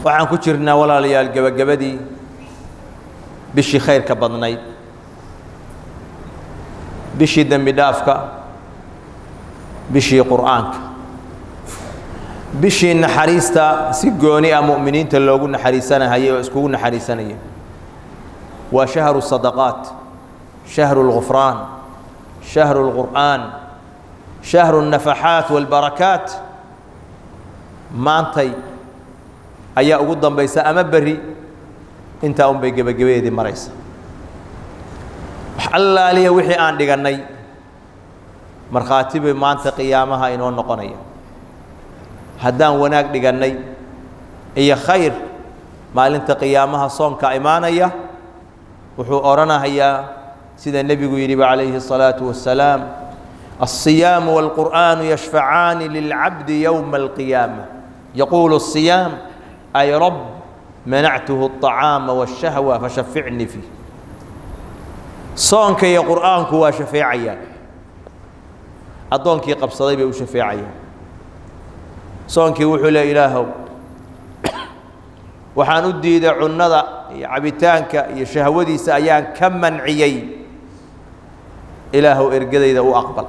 Waxaan ku jirnaa, walaalayaal, gebagabadii bishii khayrka badnayd, bishii dembi dhaafka, bishii Qur'aanka, bishii naxariista si gooni ah mu'miniinta loogu naxariisanahayay oo iskugu naxariisanaya. Waa shahru sadaqaat, shahru اlgufraan, shahru اlqur'aan, shahru الnafaxaat wاlbarakaat. Maantay ayaa ugu dambaysa ama berri, intaa un bay gebagabadeedii maraysa. Wax allaaliya wixii aan dhigannay markhaati bay maanta qiyaamaha inoo noqonaya. Haddaan wanaag dhigannay iyo khayr, maalinta qiyaamaha soonka imaanaya wuxuu odhanahayaa, sida nebigu yidhiba calayhi الsalaaةu wasalaam: الصiyaamu wاlqur'aanu yashfacaani lilcabdi yowma alqiyaama. Yaquulu الصiyaam: ay rab, manactuhu الطacaama wالshahwa, fashaficnii fiih. Soonka iyo Qur'aanku waa shafeecayaan, addoonkii qabsaday bay u shafeecayaan. Soonkii wuxuu leey: Ilaahow, waxaan u diiday cunnada iyo cabitaanka iyo shahwadiisa ayaan ka manciyey. Ilaahow, ergadayda u aqbal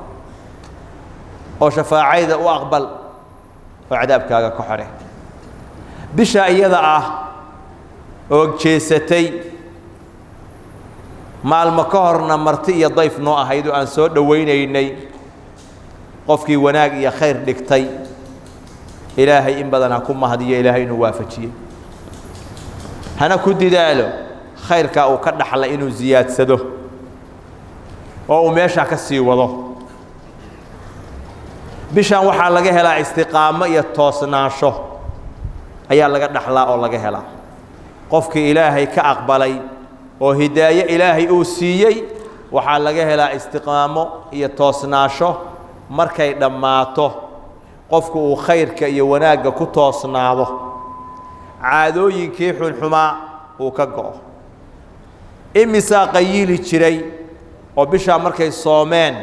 oo shafaacayda u aqbal oo cadaabkaaga ka xore. Bisha iyada ah oo jeesatay, maalmo ka horna marti iyo dayf noo ahayd oo aan soo dhowaynaynay, qofkii wanaag iyo khayr dhigtay, Ilaahay in badan ha ku mahadiyo Ilaahay inuu waafajiyey, hana ku didaalo khayrkaa uu ka dhaxlay inuu siyaadsado oo uu meeshaa ka sii wado. Bishan waxaa laga helaa istiqaamo iyo toosnaansho ayaa laga dhaxlaa oo laga helaa. Qofkii Ilaahay ka aqbalay oo hidaaye Ilaahay uu siiyey, waxaa laga helaa istiqaamo iyo toosnaasho. Markay dhammaato, qofku uu khayrka iyo wanaagga ku toosnaado, caadooyinkii xunxumaa uu ka go'o. Imisaa qayili jiray oo bishaa markay soomeen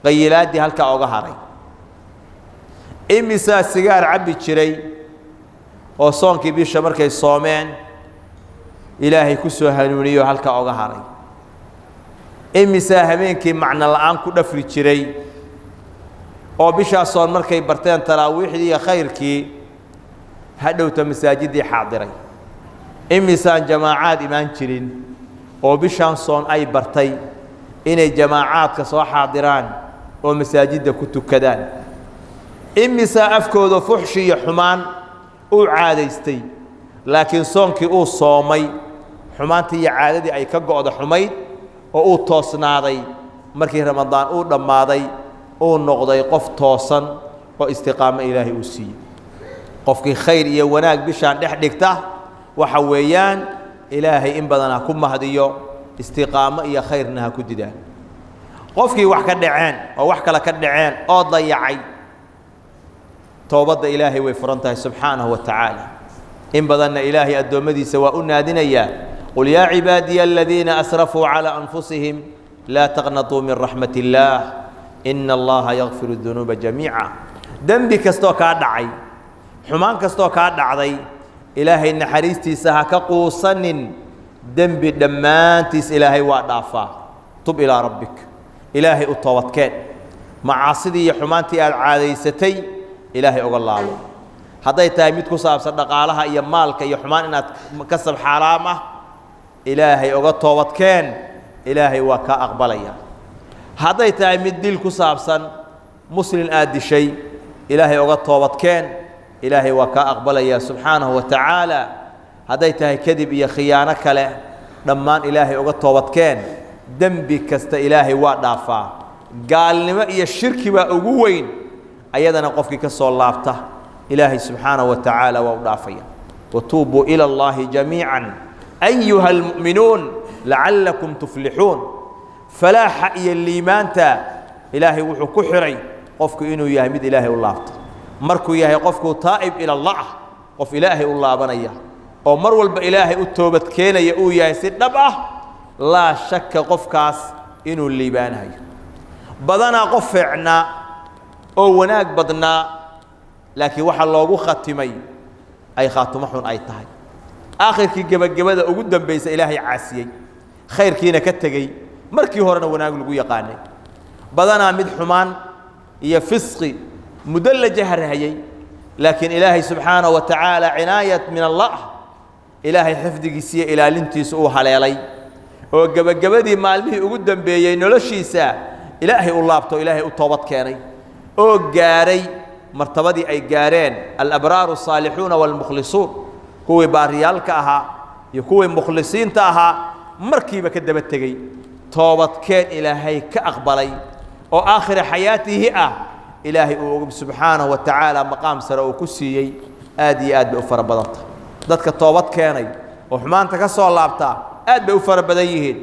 qayilaaddii halkaa oga haray? Imisaa sigaar cabbi jiray oo soonkii bisha markay soomeen Ilaahay ku soo hanuuniyo halkaa oga haray? Imisaa habeenkii macno la'aan ku dhafri jiray oo bishaa soon markay barteen taraawiixdii iyo khayrkii hadhowta masaajiddii xaadiray? Imisaan jamaacaad imaan jirin oo bishaan soon ay bartay inay jamaacaadka soo xaadiraan oo masaajidda ku tukadaan? Imisaa afkooda fuxshi iyo xumaan uu caadaystay, laakiin soonkii uu soomay xumaantii iyo caadadii ay ka go'da xumayd oo uu toosnaaday, markii Ramadaan uu dhammaaday uu noqday qof toosan oo istiqaamo Ilaahay uu siiyey? Qofkii khayr iyo wanaag bishaan dhex dhigta, waxa weeyaan Ilaahay in badan ha ku mahdiyo, istiqaamo iyo khayrna ha ku didaan. Qofkii wax ka dhaceen oo wax kale ka dhaceen oo dayacay, toobadda Ilaahay way furan tahay subxaanahu wa tacaala. In badanna Ilaahay addoommadiisa waa u naadinayaa: qul yaa cibaadiya aladiina asrafuu calaa anfusihim, laa taqnatuu min raxmat illaah, ina Allaha yakfiru dunuuba jamiica. Dembi kastoo kaa dhacay, xumaan kastoo kaa dhacday, Ilaahay naxariistiisa ha ka quusanin. Dembi dhammaantiis Ilaahay waa dhaafaa. Tub ilaa rabbik, Ilaahay u toobadkeen. Macaasidii iyo xumaantii aad caadaysatay Ilaahay oga laabo. Hadday tahay mid ku saabsan dhaqaalaha iyo maalka iyo xumaan inaad kasab xaaraam ah, Ilaahay oga toobadkeen, Ilaahay waa kaa aqbalaya. Hadday tahay mid dil ku saabsan, muslin aad dishay, Ilaahay oga toobadkeen, Ilaahay waa kaa aqbalaya subxaanahu wa tacaala. Hadday tahay kadib iyo khiyaano kale, dhammaan Ilaahay oga toobadkeen. Dembi kasta Ilaahay waa dhaafaa. Gaalnimo iyo shirki baa ugu weyn, ayadana qofkii ka soo laabta Ilaahay subxaanahu wa tacaala waa u dhaafaya. Watuubuu ila Allahi jamiica ayuha almu'minuun lacallakum tuflixuun. Falaaxa iyo liimaanta Ilaahay wuxuu ku xiray qofku inuu yahay mid Ilaahay u laabta. Markuu yahay qofku taa'ib ila Allah, qof Ilaahay u laabanaya oo mar walba Ilaahay u toobadkeenaya uu yahay si dhab ah, laa shakka qofkaas inuu liibaanayo. Badanaa qof fiicnaa oo wanaag badnaa, laakiin waxaa loogu khatimay Ay khaatumo xun ay tahay aakhirkii gebagabada ugu dambaysa Ilaahay caasiyey, khayrkiina ka tegey, markii horena wanaag lagu yaqaanay. Badanaa mid xumaan iyo fisqi muddo la jahrahayey, laakiin Ilaahay subxaanahu wa tacaala cinaayat min Allah, Ilaahay xifdigiisa iyo ilaalintiisa uu haleelay, oo gebagabadii maalmihii ugu dambeeyey noloshiisa Ilaahay u laabto, Ilaahay u toobad keenay, oo gaaray martabadii ay gaareen alabraaru asaalixuuna waalmukhlisuun, kuwii baariyaalka ahaa iyo kuwii mukhlisiinta ahaa, markiiba ka daba tegey, toobadkeen Ilaahay ka aqbalay, oo aakhira xayaatihi ah Ilaahay uu subxaanahu wa tacaala maqaam sare uu ku siiyey. Aad iyo aad bay u fara badan tahay dadka toobad keenay oo xumaanta ka soo laabtaa, aad bay u fara badan yihiin.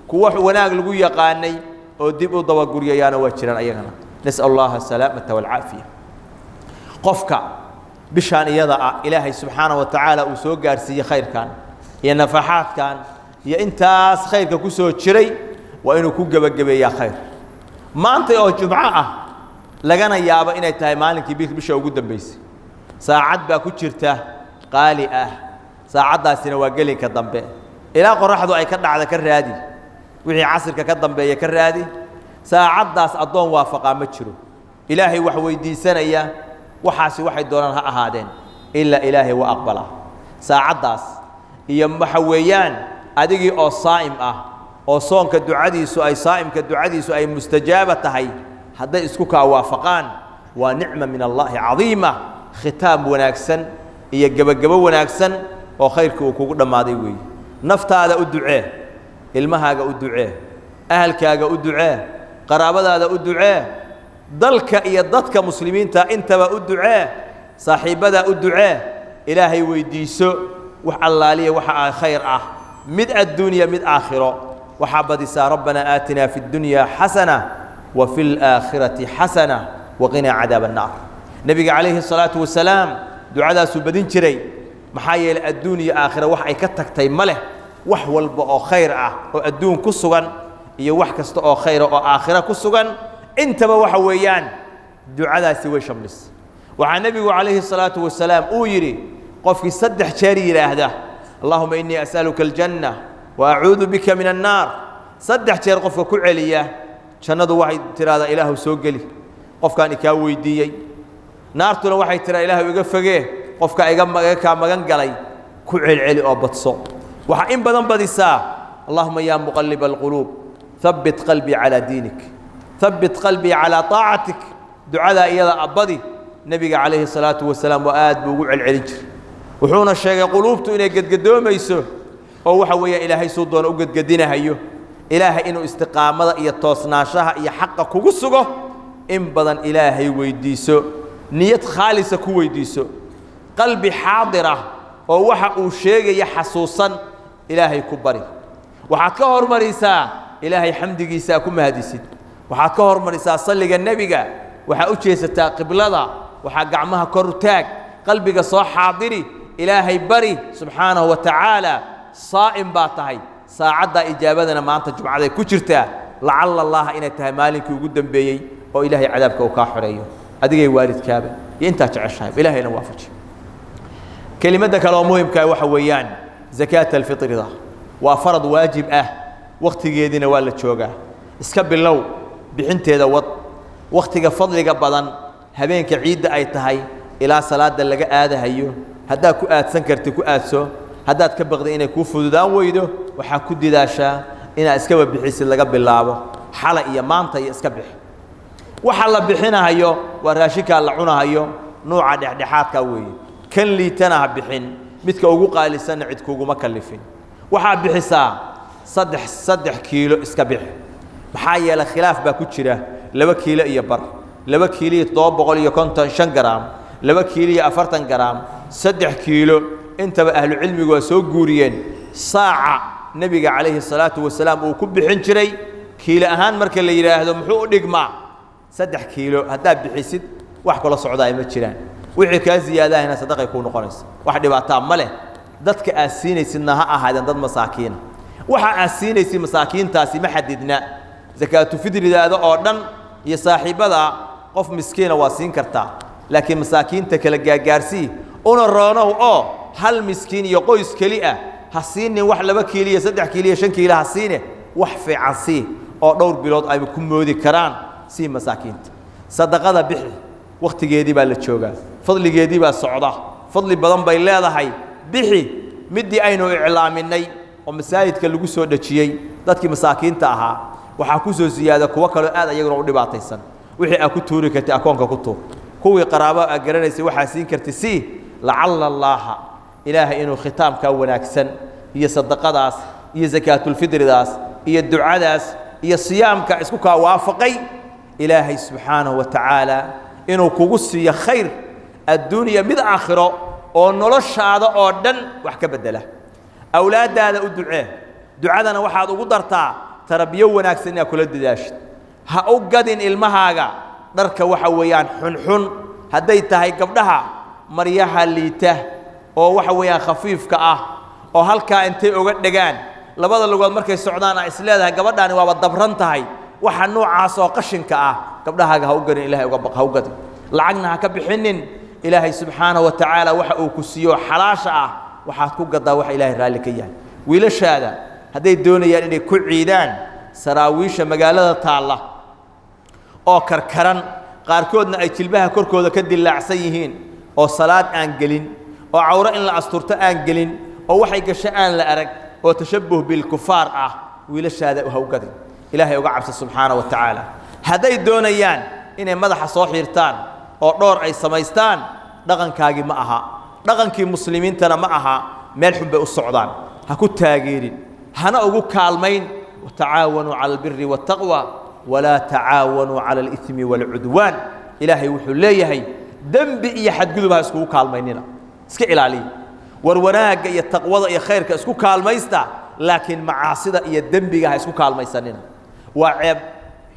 Kuwa wanaag lagu yaqaanay oo dib u dabaguryayaana waa jiraan ayagana. Nas'al Allaha asalaamata waalcaafiya. Qofka bishaan iyada ah Ilaahay subxaanahu wa tacaala uu soo gaarsiiyey khayrkan iyo nafaxaadkan iyo intaas khayrka ku soo jiray, waa inuu ku gebagabeeyaa khayr. Maanta oo jumco ah, lagana yaabo inay tahay maalinkii bisha ugu dambaysay, saacad baa ku jirta qaali ah. Saacaddaasina waa gelinka dambe ilaa qoraxdu ay ka dhacda ka raadi, wixii casirka ka dambeeya ka raadi. Saacaddaas addoon waafaqaa ma jiro Ilaahay wax weydiisanaya, waxaasi waxay doonaan ha ahaadeen, ilaa Ilaahay waa aqbalaa saacaddaas. Iyo waxa weeyaan adigii oo saa'im ah, oo soonka ducadiisu ay saa'imka ducadiisu ay mustajaaba tahay, hadday isku kaa waafaqaan, waa nicma min Allaahi cadiima, khitaam wanaagsan iyo gebagebo wanaagsan oo khayrkii uu kugu dhammaaday weeye. Naftaada u ducee, ilmahaaga u ducee, ahalkaaga u ducee, qaraabadaada u ducee, dalka iyo dadka muslimiinta intaba u ducee, saaxiibbadaa u ducee. Ilaahay weydiiso wax allaaliya waxa ah khayr ah, mid adduunya mid aakhiro. Waxaa badisaa rabbanaa aatinaa fi اddunyaa xasana wa fi اlaakhirati xasana waqinaa cadaab annaar. Nebiga calayhi الsalaatu wasalaam ducadaasuu badin jiray, maxaa yeelay adduun iyo aakhira wax ay ka tagtay ma leh. Wax walba oo khayr ah oo adduun ku sugan iyo wax kasta oo khayra oo aakhira ku sugan intaba waxa weeyaan ducadaasi way shamlis. Waxaa nebigu calayhi الsalaatu wasalaam uu yidhi, qofkii 3 jeer yidhaahda allahuma innii as'aluka aljanna wa acuudu bika min annaar, 3 jeer qofka ku celiya, jannadu waxay tidhahdaa Ilaahu soo geli qofkaan ikaa weydiiyey, naartuna waxay tidhahdaa Ilaahu iga fogee qofka iga kaa magan galay. Ku celceli oo badso. Waxaa in badan badisaa allahuma yaa muqalliba alquluub habbit qalbii calaa diinik, habbit qalbii calaa طaacatik. Ducadaa iyada abadi. Nebiga calayhi الsalaatu wasalaam waa aad buu ugu celcelin jiray, wuxuuna sheegay quluubtu inay gedgadoomayso, oo waxa weeyaan Ilaahay suu doona u gedgedinahayo. Ilaahay inuu istiqaamada iyo toosnaanshaha iyo xaqa kugu sugo in badan Ilaahay weydiiso, niyad khaalisa ku weydiiso, qalbi xaadir ah oo waxa uu sheegaya xasuusan Ilaahay ku bari. Waxaad ka hormarisaa Ilaahay xamdigiisaa ku mahadisid, waxaad ka hormarisaa salliga nebiga, waxaa u jeesataa qiblada, waxaa gacmaha kor u taag, qalbiga soo xaadiri, Ilaahay bari subxaanahu wa tacaala. Saa'im baa tahay, saacaddaa ijaabadana maanta jumcaday ku jirtaa. Lacalla Allaha inay tahay maalinkii ugu dambeeyey oo Ilaahay cadaabka uu kaa xoreeyo adigay waalidkaaba iyo intaa jeceshahay. Ilaahayna waafaji. Kelimadda kale oo muhimkaa waxa weeyaan zakaata alfitrida waa farad waajib ah, wakhtigeediina waa la joogaa. Iska bilow bixinteeda, wad wakhtiga fadliga badan, habeenka ciidda ay tahay ilaa salaada laga aadahayo. Haddaad ku aadsan karti ku aadso, haddaad ka baqday inay kuu fududaan weydo, waxaa ku didaashaa inaad iskaba bixisid laga bilaabo xala iyo maanta iyo iska bixi. Waxa la bixinahayo waa raashinkaa la cunahayo, nuuca dhexdhexaadkaa weeye. Kan liitana ha bixin, midka ugu qaalisanna cid kuguma kallifin. Waxaa bixisaa 3 kiilo iska bixi, maxaa yeelay khilaaf baa ku jira: 2 kiilo iyo bar, 2 kiilo iyo 755 garaam, 2 kiilo iyo 40 garaam, 3 kiilo, intaba ahlucilmigu waa soo guuriyeen. Saaca nebiga calayhi salaatu wasalaam uu ku bixin jiray kiilo ahaan marka la yidhaahdo muxuu u dhigmaa? 3 kiilo haddaad bixisid wax kula socdaa ma jiraan, wixii kaa ziyaadahayna sadaqay kuu noqonaysa, wax dhibaataa ma leh. Dadka aad siinaysidna ha ahaadeen dad masaakiina. Waxa aad siinaysid masaakiintaasi ma xadidna, zakaatu fidridaada oo dhan iyo saaxiibbada qof miskiina waa siin kartaa, laakiin masaakiinta kala gaargaarsii Una roonow oo hal miskiin iyo qoys keli ah ha siinin wax 2 kiilo, 3 kiilo, 5 kiilo ha siine, wax fiican sii oo dhowr bilood ay ku moodi karaan. Sii masaakiinta sadaqada bixi, waqtigeedii baa la joogaa, fadligeedii baa socda, fadli badan bay leedahay. Bixi midii aynu iclaaminay oo masaajidka lagu soo dhajiyey dadkii masaakiinta ahaa, waxaa ku soo siyaada kuwo kaloo aad ayaguna u dhibaataysan. Wixii aad ku tuuri kartay akoonka ku tuur, kuwii qaraabo aad garanaysay waxaa siin kartay sii. Lacalla allaaha ilaahay inuu khitaamkaa wanaagsan iyo sadaqadaas iyo sakaatulfidridaas iyo ducadaas iyo siyaamka isku kaa waafaqay, ilaahay subxaanahu wa tacaala inuu kugu siiyo khayr adduunya mid aakhiro oo noloshaada oo dhan wax ka beddela. Awlaaddaada u ducee, ducadana waxaad ugu dartaa tarbiyo wanaagsan inaad kula dadaashid. Ha u gadin ilmahaaga dharka waxa weeyaan xunxun, hadday tahay gabdhaha maryaha liita oo waxa weeyaan khafiifka ah oo halkaa intay oga dhegaan labada lugood markay socdaan aa is leedahay gabadhaani waaba dabran tahay. Waxa noocaas oo qashinka ah gabdhahaaga ha u gadin, ilaahay uga baq, ha u gadin, lacagna ha ka bixinin. Ilaahay subxaanahu wa tacaala waxa uu ku siiyo xalaasha ah waxaad ku gaddaa waxa ilaahay raalli ka yahay. Wiilashaada hadday doonayaan inay ku ciidaan saraawiisha magaalada taalla oo karkaran, qaarkoodna ay jilbaha korkooda ka dillaacsan yihiin, oo salaad aan gelin, oo cawro in la asturto aan gelin, oo waxay gasho aan la arag, oo tashabbuh bilkufaar ah, wiilashaada ha u gadin, ilaahay uga cabsa subxaana wa tacaala. Hadday doonayaan inay madaxa soo xiirtaan oo dhowr ay samaystaan, dhaqankaagii ma aha, dhaqankii muslimiintana ma aha, meel xun bay u socdaan. Ha ku taageerin, hana ugu kaalmayn. Watacaawanuu cala albiri waataqwa walaa tacaawanuu cala alithmi waalcudwaan. Ilaahay wuxuu leeyahay dembi iyo xadgudub ha iskugu kaalmaynina, iska ilaaliya. War wanaagga iyo taqwada iyo khayrka isku kaalmaysta, laakiin macaasida iyo dembiga ha isku kaalmaysanina. Waa ceeb,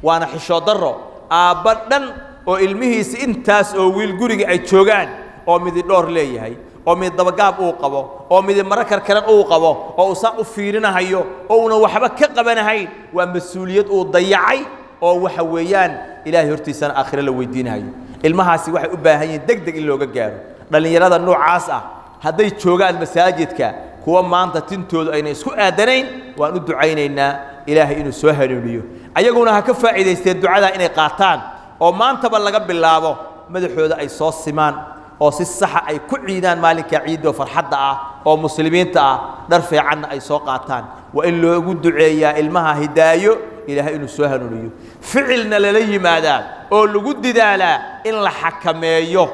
waana xishood darro aabba dhan oo ilmihiisi intaas oo wiil guriga ay joogaan, oo midi dhoor leeyahay, oo mid dabagaab uu qabo, oo midi maro karkaran uu qabo, oo uu saa u fiirinahayo oo uunan waxba ka qabanahayn. Waa mas-uuliyad uu dayacay oo waxa weeyaan ilaahay hortiisana aakhiro la weydiinahayo. Ilmahaasi waxay u baahan yihiin deg deg in looga gaaro. Dhallinyarada noocaas ah hadday joogaan masaajidka, kuwa maanta tintoodu ayna isku aadanayn, waan u ducaynaynaa ilaahay inuu soo hanuuniyo, ayaguna ha ka faa'iidaysteen ducadaa inay qaataan oo maantaba laga bilaabo madaxooda ay soo simaan oo si saxa ay ku ciidaan maalinka ciidoo farxadda ah oo muslimiinta ah, dhar fiicanna ay soo qaataan. Waa in loogu duceeyaa ilmaha hidaayo, ilaahay inuu soo hanuuniyo, ficilna lala yimaadaa oo lagu didaalaa in la xakameeyo.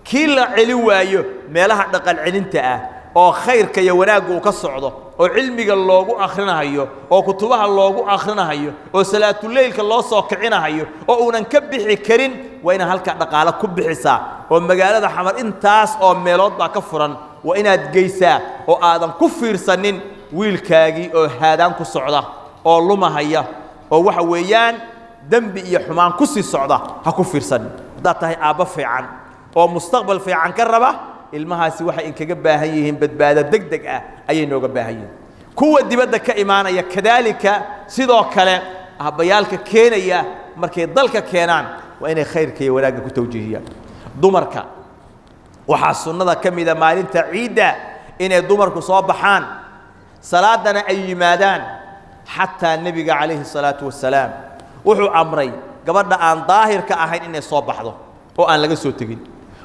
Kii la celin waayo, meelaha dhaqan celinta ah oo khayrka iyo wanaagga uu ka socdo, oo cilmiga loogu akhrinahayo, oo kutubaha loogu akhrinahayo, oo salaatuleylka loo soo kicinahayo, oo uunan ka bixi karin, waa inaad halkaa dhaqaalo ku bixisaa. Oo magaalada Xamar intaas oo meelood baa ka furan, waa inaad geysaa oo aadan ku fiirsanin wiilkaagii oo haadaan ku socda oo lumahaya oo waxa weeyaan dembi iyo xumaan ku sii socda. Ha ku fiirsanin. Haddaad tahay aabbo fiican oo mustaqbal fiican ka raba ilmahaasi, waxay inkaga baahan yihiin badbaado deg deg ah ayay nooga baahan yihiin. Kuwa dibadda ka imaanaya kadaalika, sidoo kale aabbayaalka keenaya markay dalka keenaan waa inay khayrka iyo wanaagga ku tawjiihiyaan. Dumarka waxaa sunnada ka mida maalinta ciidda inay dumarku soo baxaan, salaadana ay yimaadaan. Xataa nebiga calayhi salaatu wasalaam wuxuu amray gabadha aan daahirka ahayn inay soo baxdo oo aan laga soo tegin,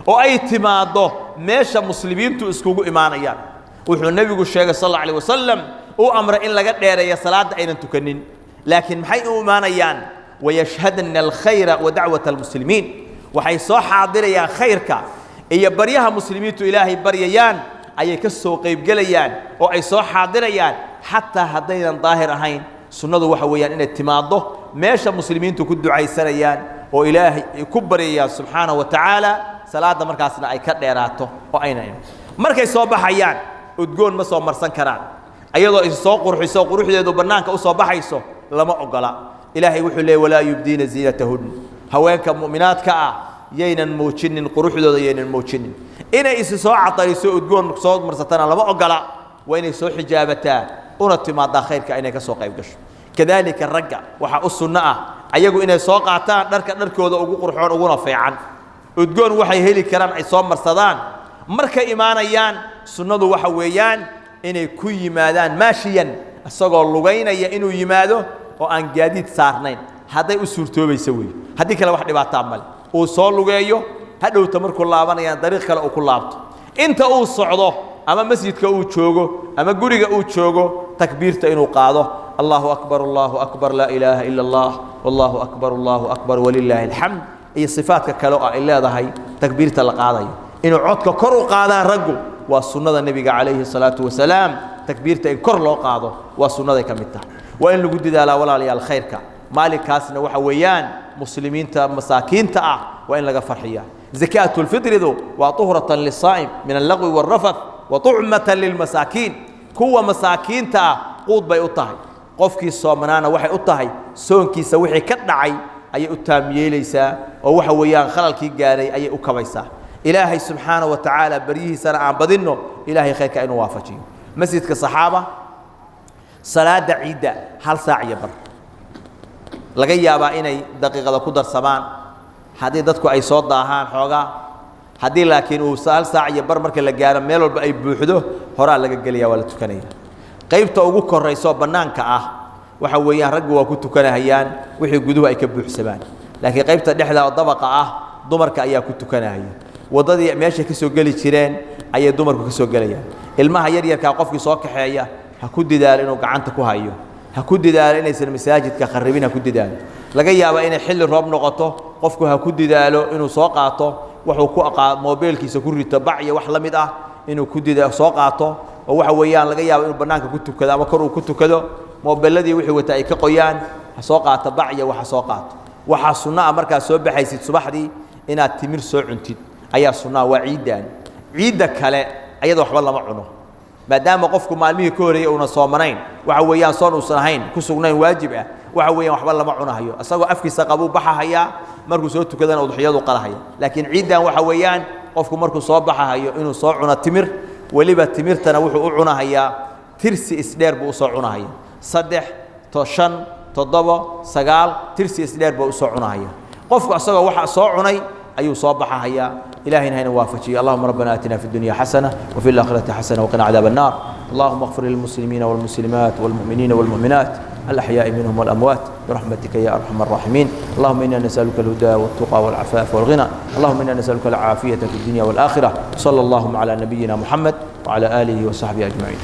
oo ay timaaddo meesha muslimiintu iskugu imaanayaan. Wuxuu nebigu sheegay sal alla alayh wasalam, uu amray in laga dheereeyo salaadda aynan tukanin, laakiin maxay u imaanayaan? Wayashhadna alkhayra wa dacwata almuslimiin. Waxay soo xaadirayaan khayrka iyo baryaha muslimiintu ilaahay baryayaan ayay ka soo qaybgelayaan oo ay soo xaadirayaan, xataa haddaynan daahir ahayn. Sunnadu waxa weeyaan inay timaaddo meesha muslimiintu ku ducaysanayaan oo ilaahay ay ku baryayaan subxaanahu wa tacaala, salaadda markaasna ay ka dheeraato oo ayna iman. Markay soo baxayaan udgoon ma soo marsan karaan, ayadoo is soo qurxiso quruxdeedu bannaanka u soo baxayso lama ogola. Ilaahay wuxuu leeyay walaa yubdiina ziinatahun, haweenka mu'minaadka ah yaynan muujinin quruxdooda, yaynan muujinin. Inay isi soo cadayso udgoon soo marsatana lama ogola. Waa inay soo xijaabataa una timaadaa khayrka inay ka soo qayb gasho. Kadaalika ragga waxaa u sunno ah ayagu inay soo qaataan dharka dharkooda ugu qurxoon uguna fiican, udgoon waxay heli karaan ay soo marsadaan, Markay imaanayaan sunnadu waxa weeyaan inay ku yimaadaan maashiyan, isagoo lugaynaya inuu yimaado oo aan gaadiid saarnayn, hadday u suurtoobaysa weeye. Haddii kale wax dhibaataa male, uu soo lugeeyo, hadhowta markuu laabanayaan dariiq kale uu ku laabto. Inta uu socdo ama masjidka uu joogo ama guriga uu joogo, takbiirta inuu qaado: Allahu akbar, Allahu akbar, laa ilaaha ila Allah, wallahu akbar, Allahu akbar, walilaahi alxamd, iyo sifaadka kale oo ay leedahay takbiirta la qaadayo. Inuu codka kor u qaadaan raggu waa sunnada nebiga calayhi salaatu wasalaam. Takbiirta in kor loo qaado waa sunnaday ka mid tahay. Waa in lagu dadaalaa, walaalayaal, khayrka. Maalinkaasna waxa weeyaan muslimiinta masaakiinta ah waa in laga farxiyaa. Zakaatulfitridu waa tuhratan lisaa'im min allaqwi waalrafath wa tucmatan lilmasaakiin. Kuwa masaakiinta ah quud bay u tahay, qofkii soomanaana waxay u tahay soonkiisa wixii ka dhacay ayay u taam yeelaysaa, oo waxa weeyaan khalalkii gaaray ayay u kabaysaa. Ilaahay subxaana wa tacaala baryihiisana aan badinno, ilaahay khayrka inuu waafajiyo. Masjidka Saxaaba salaada ciidda hal saac iyo bar laga yaabaa inay daqiiqada ku darsamaan haddii dadku ay soo daahaan xoogaa. Haddii laakiin uu hal saac iyo bar marka la gaaro meel walba ay buuxdo, horaa laga gelaya, waa la tukanaya. Qaybta ugu korayso bannaanka ah waxa weeyaan raggu waa ku tukanahayaan wixii guduhu ay ka buuxsamaan, laakiin qaybta dhexda oo dabaqa ah dumarka ayaa ku tukanahaya. Waddadii meeshay ka soo geli jireen ayay dumarku ka soo gelayaan. Ilmaha yaryarkaa qofkii soo kaxeeya ha ku dadaalo inuu gacanta ku hayo, ha ku dadaalo inaysan masaajidka kharribin, ha ku dadaalo. Laga yaaba inay xilli roob noqoto, qofku ha ku dadaalo inuu soo qaato wuxuu ku moobeelkiisa ku rito, bac iyo wax la mid ah inuu ku dida soo qaato, oo waxa weeyaan laga yaabo inuu bannaanka ku tukado ama kor uu ku tukado, moobeelladii wixii wata ay ka qoyaan. Ha soo qaato bac iyo waxa soo qaato. Waxaa sunno ah markaad soo baxaysid subaxdii inaad timir soo cuntid ayaa sunnaa. Waa ciiddaan. Ciidda kale ayada waxba lama cuno, maadaama qofku maalmihii ka horreeyey uuna soomanayn, waxa weeyaan soon uusan ahayn ku sugnayn waajib ah. Waxa weeyaan waxba lama cunahayo, isagoo afkiisa qabuu baxahayaa, markuu soo tukadana udxiyadu qalahaya. Laakiin ciiddan waxa weeyaan qofku markuu soo baxahayo inuu soo cuno timir. Weliba timirtana wuxuu u cunahayaa tirsi isdheer buu usoo cunahaya: 3, 5, 7, 9, tirsi isdheer buu usoo cunahaya. Qofku isagoo waxa soo cunay ayuu soo baxahayaa. إلهنا هنا وافجي. اللهم ربنا آتنا في الدنيا حسنة وفي الآخرة حسنة وقنا عذاب النار. اللهم اغفر للمسلمين والمسلمات والمؤمنين والمؤمنات الأحياء منهم والأموات برحمتك يا أرحم الراحمين. اللهم إنا نسألك الهدى والتقى والعفاف والغنى. اللهم إنا نسألك العافية في الدنيا والآخرة. صلى اللهم على نبينا محمد وعلى آله وصحبه أجمعين.